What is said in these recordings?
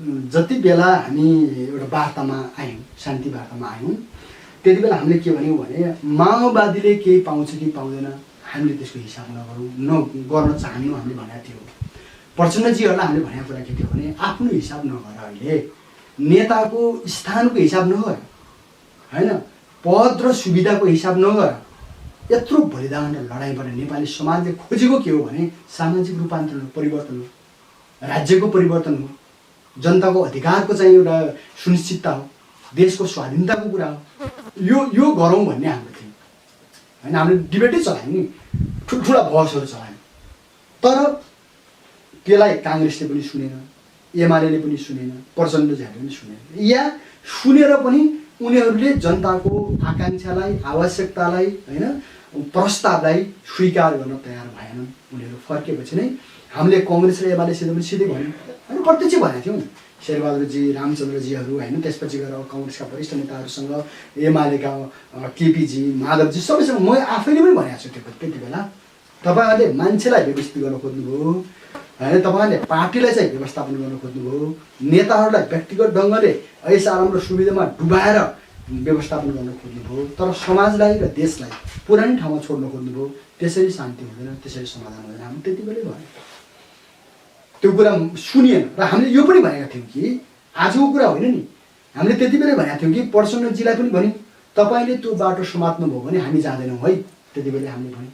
जति बेला हामी एउटा वार्तामा आयौँ, शान्ति वार्तामा आयौँ, त्यति बेला हामीले के भन्यौँ भने माओवादीले केही पाउँछ कि पाउँदैन हामीले त्यसको हिसाब गर्न चाहन्नौँ हामीले भनेको थियो। प्रचण्डजीहरूलाई हामीले भनेको कुरा के थियो भने आफ्नो हिसाब नगर, अहिले नेताको स्थानको हिसाब नगर, होइन, पद र सुविधाको हिसाब नगर। यत्रो बलिदान र लडाइँबाट नेपाली समाजले खोजेको के हो भने सामाजिक रूपान्तरण हो, परिवर्तन हो, राज्यको परिवर्तन हो, जनताको अधिकारको चाहिँ एउटा सुनिश्चितता हो, देशको स्वाधीनताको कुरा हो। यो गरौँ भन्ने हाम्रो थियो, होइन। हामीले डिबेटै चलायौँ नि, ठुल्ठुला बहसहरू चलायौँ, तर त्यसलाई काङ्ग्रेसले पनि सुनेन, एमाले पनि सुनेन, प्रचण्डजीहरूले पनि सुनेन। या सुनेर पनि उनीहरूले जनताको आकाङ्क्षालाई, आवश्यकतालाई, होइन, प्रस्तावलाई स्वीकार गर्न तयार भएनन्। उनीहरू फर्केपछि नै हामीले कङ्ग्रेस र एमालेसित पनि सिधै भन्यौँ, होइन, प्रत्यक्ष भनेको थियौँ। शेरबहादुरजी, रामचन्द्रजीहरू, होइन, त्यसपछि गएर कङ्ग्रेसका वरिष्ठ नेताहरूसँग, एमालेका केपीजी, माधवजी, सबैसँग म आफैले पनि भनेको छु। त्यति बेला तपाईँहरूले मान्छेलाई व्यवस्थित गर्न खोज्नुभयो, होइन, तपाईँहरूले पार्टीलाई चाहिँ व्यवस्थापन गर्न खोज्नुभयो, नेताहरूलाई व्यक्तिगत ढङ्गले ऐसा आराम र सुविधामा डुबाएर व्यवस्थापन गर्न खोज्नुभयो, तर समाजलाई र देशलाई पुरानै ठाउँमा छोड्न खोज्नुभयो। त्यसरी शान्ति हुँदैन, त्यसरी समाधान हुँदैन। हामी त्यति बेलै भन्यौँ, त्यो कुरा सुनिएन। र हामीले यो पनि भनेका थियौँ कि आजको कुरा होइन नि, हामीले त्यति बेलै भनेका थियौँ कि प्रचण्डजीलाई पनि भन्यौँ तपाईँले त्यो बाटो समात्नुभयो भने हामी जाँदैनौँ है। त्यति बेलै हामीले भन्यौँ,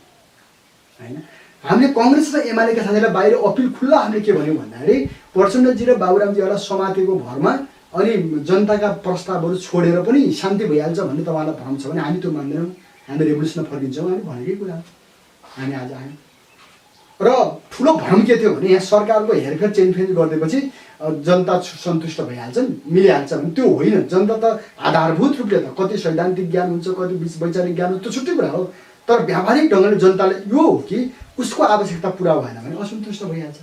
होइन। हामीले कङ्ग्रेस र एमालेका साथीलाई बाहिर अपिल खुल्ला हामीले के भन्यौँ भन्दाखेरि प्रचण्डजी र बाबुरामजीहरूलाई समातेको भरमा अनि जनताका प्रस्तावहरू छोडेर पनि शान्ति भइहाल्छ भन्ने तपाईँलाई भ्रम छ भने हामी त्यो मान्दैनौँ, हामी रेभोल्युसनमा फर्किन्छौँ। हामी भनेकै कुरा हामी आज आयौँ। र ठुलो भ्रम के थियो भने यहाँ सरकारको हेरफेर चेन्जफेन्ज गरिदिएपछि जनता सन्तुष्ट भइहाल्छन्, मिलिहाल्छ भने त्यो होइन। जनता त आधारभूत रूपले त कति सैद्धान्तिक ज्ञान हुन्छ, कति वैचारिक ज्ञान हुन्छ, त्यो छुट्टै कुरा हो। तर व्यावहारिक ढङ्गले जनताले यो हो कि उसको आवश्यकता पुरा भएन भने असन्तुष्ट भइहाल्छ।